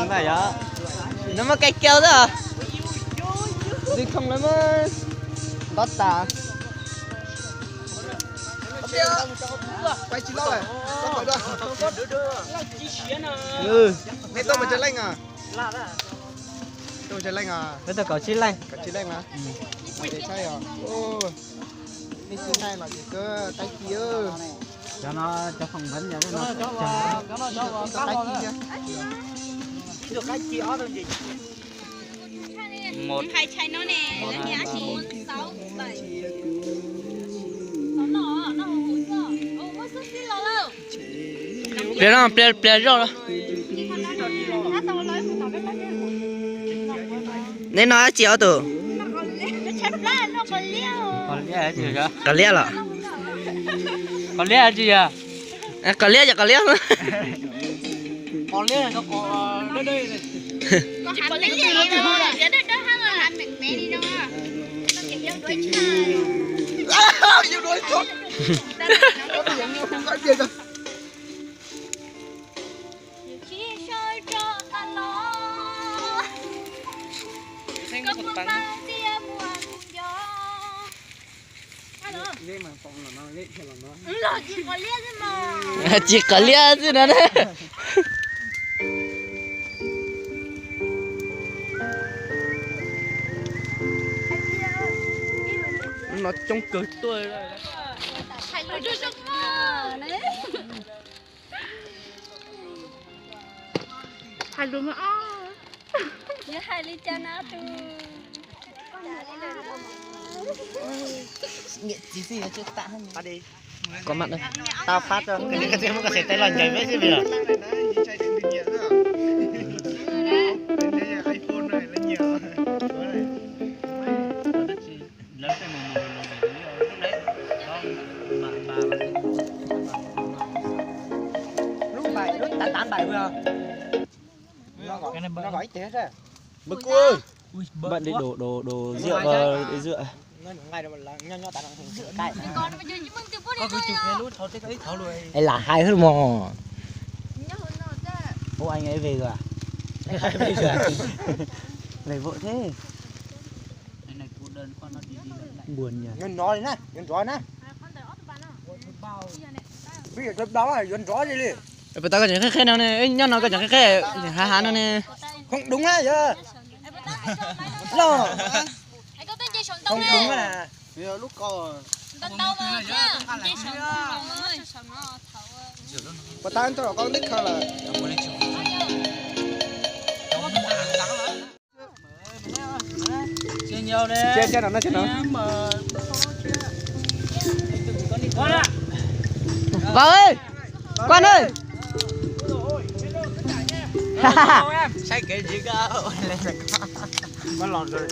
Nws muaj kab kiau xwb. Ntxim khoom lawm mas. Nto tas. Peb tug kaum tsib leej. Nej tsis hais los ces koj tab ci. Cov no cov phỏng vấn, cov no cov phỏng vấn. Ib tug qab ci ob tug ntses. Hais tshais no ne, lawv niam tab sis pliag no, pliag, pliag zoj no. Neb no dab tsi ob tug? Qos liab los? Qos liab yog qos liab. Tsis qos liab xwb no na. No coob kawg tuaj. Hais lus mas. Yog hais li cas no tus? Tau fab, muab koj xes tes los ncaws peb xwb. Lub bảy, lub tám tám bảy vừa. Bạn đi đổ, đổ, đổ rượu vào, đi rượu. Ê, lam hais hwb mog. Ủa, anh ấy về rồi à? Về rồi à? Này vội thế. Buồn nhỉ? Nyob no li na, nyob nrov na. Peb yuav rau đau, yuav nrov li li. Puas tau koj tseem qheb qheb no ne, nyob no koj tseem qheb qheb, hav hav no ne. Không đúng á, yog. Los. Không đúng á. Puas tau nrog koj neb khaws lawm. Cia cia no, cia no. Vào ơi. Quan ơi.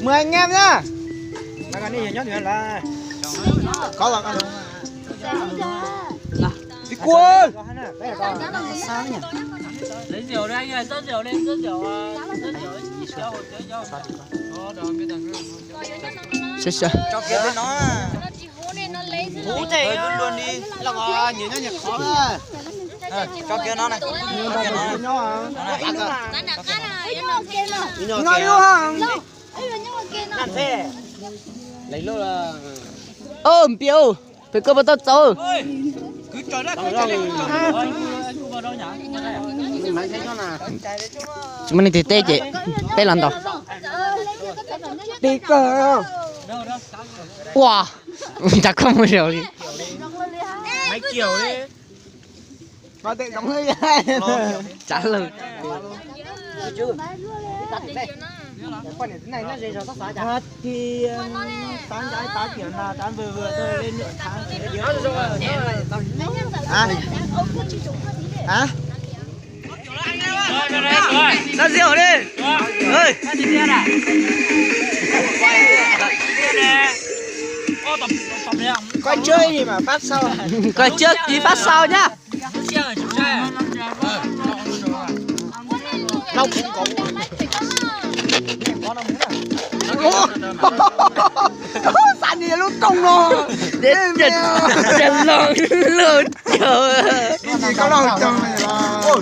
Mười anh em nhá. Đi cua ơi. Lấy rượu đây, rót rượu đi, rót rượu, rót rượu. Sao sao? Cho kia bên nó. Hú thế, luôn luôn đi. Là có nhiều nhất nhập khó. Cho kia nó này. Cho kia nó này. Nó luôn hả? Nặng thế. Lấy lô là. Ơ, mpiu. Peb koj puas tau txaus? Tsis muaj neeg tig teb ces peb los ntaus. Tig kawg. Ua, nrog koj mus zaum li. Tsav lawm. Nó rượu đi. Ơi. Coi trước đi mà phát sau. Coi trước tí phát sau nhá. Lau khủng cống. Xả đi lub công no. Để, để, để lo, lo chầu. Cái gì có lo chầu này là. Ôi,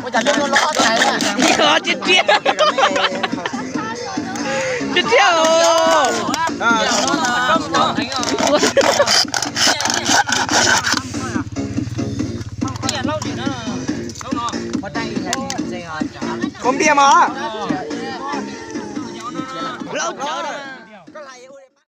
ôi, chả biết nó lo cái này nè. Tsiab tsiab, tsiab tsiab os. Khaub npias mas. Laub tsawv.